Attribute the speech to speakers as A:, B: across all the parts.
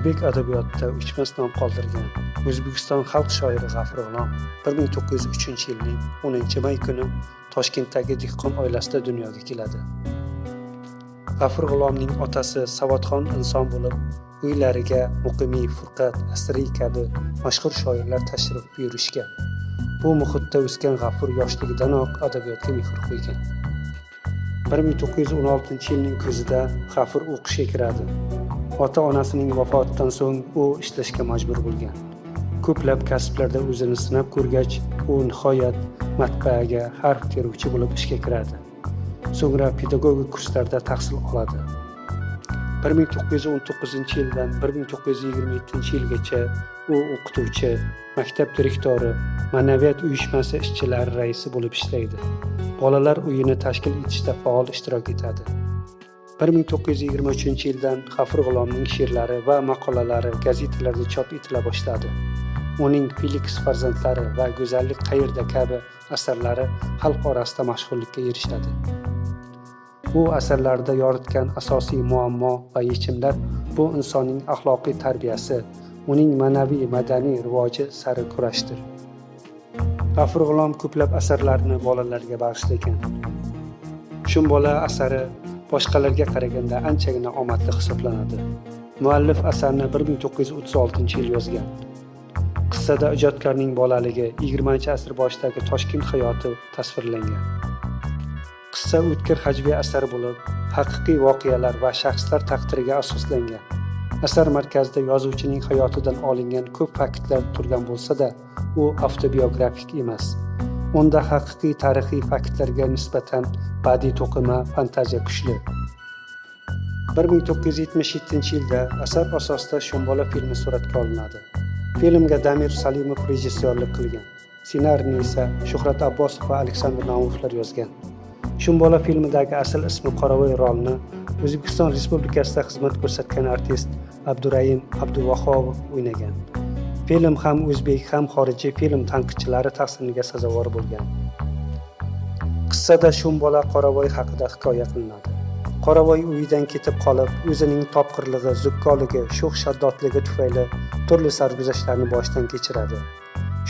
A: O'zbek adabiyotida o'chmas nom qoldirgan O'zbekiston xalq shoiri G'afur G'ulom 1903-yilning 10 may kuni Toshkentdagi dehqon oilasida dunyoga keladi. G'afur G'ulomning otasi savodxon inson bo'lib, uylariga Muqimiy, Furqat, Asriy kabi mashhur shoirlar tashrif buyurishgan. Bu muhitda o'sgan G'afur yoshligidanoq adabiyotga mehr qo'ygan. 1916-yilning kuzida G'afur o'qishga kiradi. Ota-onasining vafotidan so'ng u ishlashga majbur bo'lgan. Ko'plab kasblarda o'zini sinab ko'rgach, u nihoyat matbaaga harf teruvchi bo'lib ishga kiradi. So'ngra pedagogik kurslarda tahsil oladi. 1919-yildan 1927-yilgacha u o'qituvchi, maktab direktori, ma'naviyat uyushmasi ishchilari raisi bo'lib ishlaydi. Bolalar uyini tashkil etishda faol ishtirok etadi. 1923-yildan G'afur G'ulomning she'rlari va maqolalari gazetalarda chop etila boshladi. Uning Feliks farzandlari va Go'zallik qayerda kabi asarlari xalq orasida mashhurlikka erishadi. U asarlarida yoritgan asosiy muammo va yechimlar bu insonning axloqiy tarbiyasi, uning ma'naviy madaniy rivoji sari kurashdir. G'afur G'ulom ko'plab asarlarini bolalarga bag'ishlagan. Shumbola asari boshqalarga qaraganda anchagina omadli hisoblanadi. Muallif asarni 1936-yil yozgan. Qissada ijodkorning bolaligi, 20-asr boshidagi Toshkent hayoti tasvirlangan. Qissa o'tkir hajviy asar bo'lib, haqiqiy voqealar va shaxslar taqdiriga asoslangan. Asar markazida yozuvchining hayotidan olingan ko'p faktlar turgan bo'lsa-da, u avtobiografik emas. Unda haqiqiy tarixiy faktlarga nisbatan badiiy to'qima, fantaziya kuchli. 1977-yilda asar asosida Shumbola filmi suratga olinadi. Filmga Damir Salimov rejissyorlik qilgan. Ssenariyni esa Shuhrat Abbosov va Aleksandr Naumovlar yozgan. Shumbola filmidagi asl ismi Qoravoy rolini O'zbekiston Respublikasida xizmat ko'rsatgan artist Abdurayim Abduvahobov o'ynagan. Film ham o'zbek, ham xorijiy film tanqidchilari tahsiniga sazovor bo'lgan. Qissada Shumbola Qoravoy haqida hikoya qilinadi. Qoravoy uyidan ketib qolib, o'zining topqirligi, zukkoligi, sho'x-shaddodligi tufayli turli sarguzashtlarni boshdan kechiradi.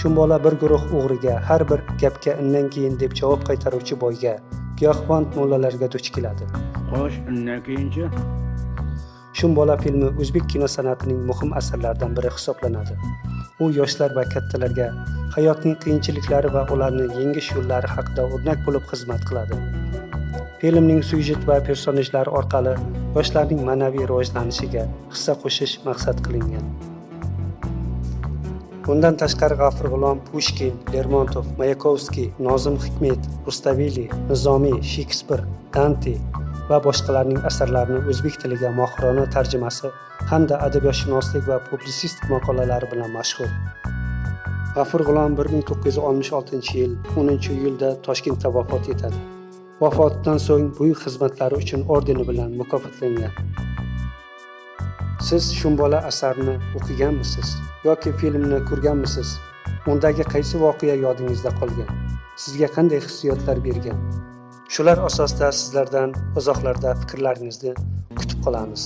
A: Shumbola bir guruh o'g'riga, har bir gapga innan keyin deb javob qaytaruvchi boyga, giyohvand mullalarga duch keladi.
B: Xo'sh, undan keyinchi?
A: Shumbola filmi o'zbek kino san'atining muhim asarlaridan biri hisoblanadi. U yoshlar va kattalarga hayotning qiyinchiliklari va ularni yengish yo'llari haqida o'rnak bo'lib xizmat qiladi. Filmning syujet va personajlari orqali yoshlarning ma'naviy rivojlanishiga hissa qo'shish maqsad qilingan. Bundan tashqari G'afur G'ulom Pushkin, Lermontov, Mayakovskiy, Nozim Hikmet, Rustaveli, Nizomiy, Shekspir, Dante va boshqalarning asarlarini o'zbek tiliga mohirona tarjimasi hamda adabiyotshunoslik va publitsistik maqolalari bilan mashhur. G'afur G'ulom 1966-yil 10-iyulda Toshkentda vafot etadi. Vafotidan so'ng buyuk xizmatlari uchun ordeni bilan mukofotlangan. Siz Shumbola asarini o'qiganmisiz yoki filmni ko'rganmisiz? Undagi qaysi voqea yodingizda qolgan? Sizga qanday hissiyotlar bergan? Shular asosida sizlardan izohlarda fikrlaringizni kutib qolamiz.